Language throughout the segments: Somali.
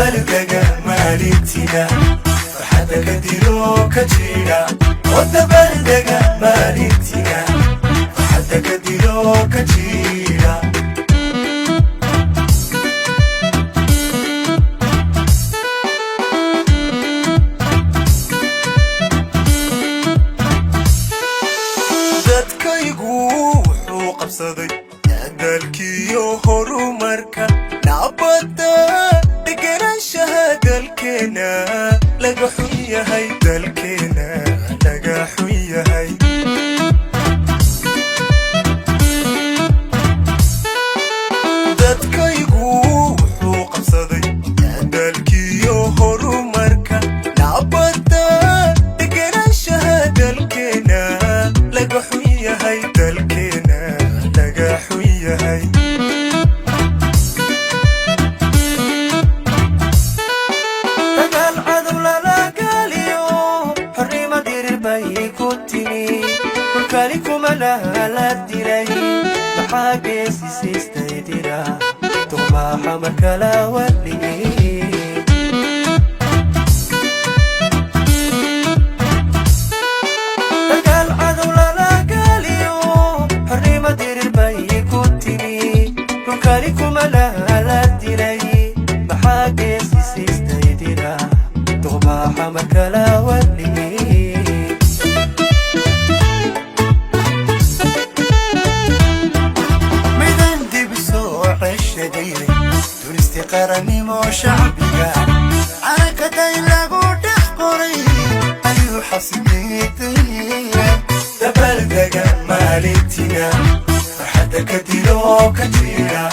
Dabaaldega maalintiina, farxadda ka dilo ka jira. Oo dabaaldega maalintiina, farxadda ka dilo ka jira. Dadkaygu wuxuu qabsaday dadaalkiyo horumarka, nabadda, deganaanshaha dalkeena laga xun yahay, dalkeena laga xun yahay. Dadkaygu wuxuu qabsaday dadaalkiyo horumarka, nabadda, deganaanshaha dalkeena laga xun yahay, dalkeena laga xun yahay. Dagaal cadow lala galiyo, xornimo dirir bay ku timi. Dhulkali kuma lahala dilay, maxaa geesisiistay dira duqmaaxa markala wadhigay? Dagaal cadow lala galiyo, xornimo dirir bay ku timi. Dhulkali kuma lahala dilay, maxaa geesisiistay dira duqmaaxa markala wadhigay? Midan dib soo ceshaday dunisti qarannimo shacbiga, calankaday lagu dhex qoray ayuu xasidiiday. Dabaaldega maalintiina, farxadda ka dilo ka jira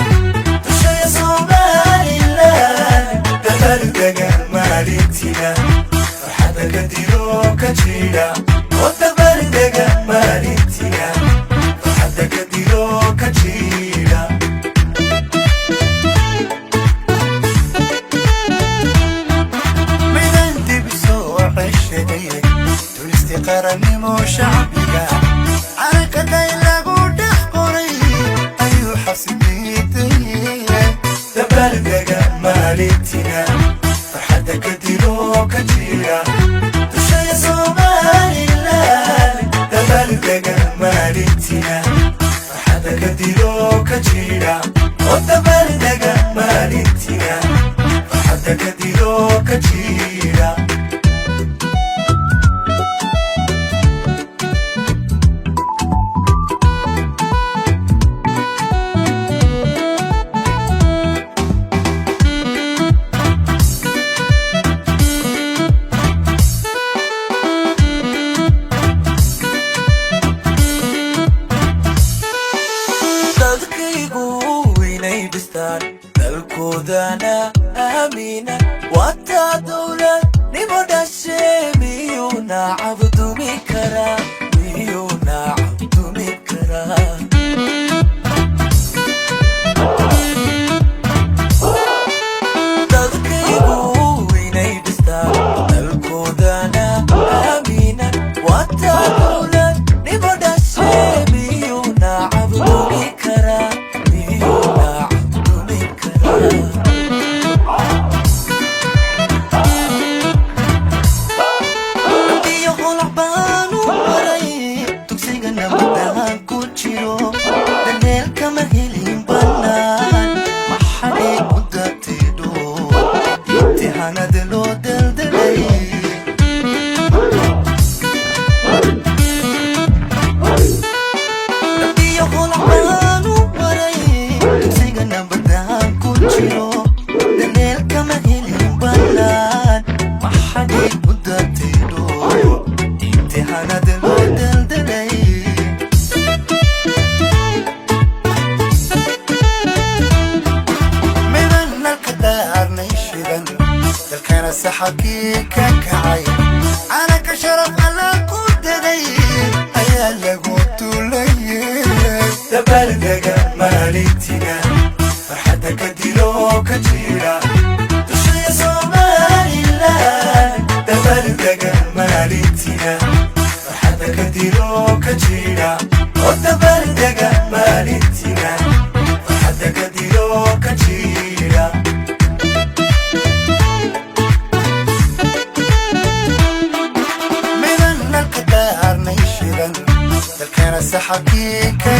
dushaya Somalilan. Dabaaldega maalintiina, farxadda ka dilo ka jira. Oo dabaaldega maalintiina, farxadda ka dilo ka jira. Midan dib soo ceshaday dunisti qarannimo shacbiga, calankaday lagu dhex qoray ayuu xasidiiday. Dabaaldega maalintiina, farxadda ka dilo ka jira dushaya Somalilan. Dabaaldega maalintiina, farxadda ka dilo ka jira. Oo dabaaldega maalintiina, farxadda ka dilo ka jira. Dadkaygu inay dhistaan dalkoodana aamina, wataa dowladnimo dhashe. Miyuuna cabdumi karaa? Miyuuna cabdumi karaa? Dadkaygu inay dhistaan dalkoodana aamina, wataa dowladnimo dhashe. Miyuuna cabdumi karaa? Miyuuna cabdumi karaa? Iyo holac baanu maray, dugsiga nabadaan ku jiro, daneel kama helin bannaan. Maxadhay ku datidho imtixaanada loo daldalay? Iyo holac baanu maray, dugsiga nabadaan ku jiro, daneel kama helin bannaan. Maxadhay ku datidho imtixaanada loo daldalay? Midan nalka daarnay shidan, dalkana saxabkii ka kacay, calanka sharaf alla ku daday ayaa lagu tulayay. Dabaaldega maalintiina, farxadda ka dilo ka jira dushaya Somalilan. Dabaaldega maalintiina, farxadda ka dilo ka jira. Oo dabaaldega maalintiina, farxadda ka dilo ka jira. Dhaxalkii ka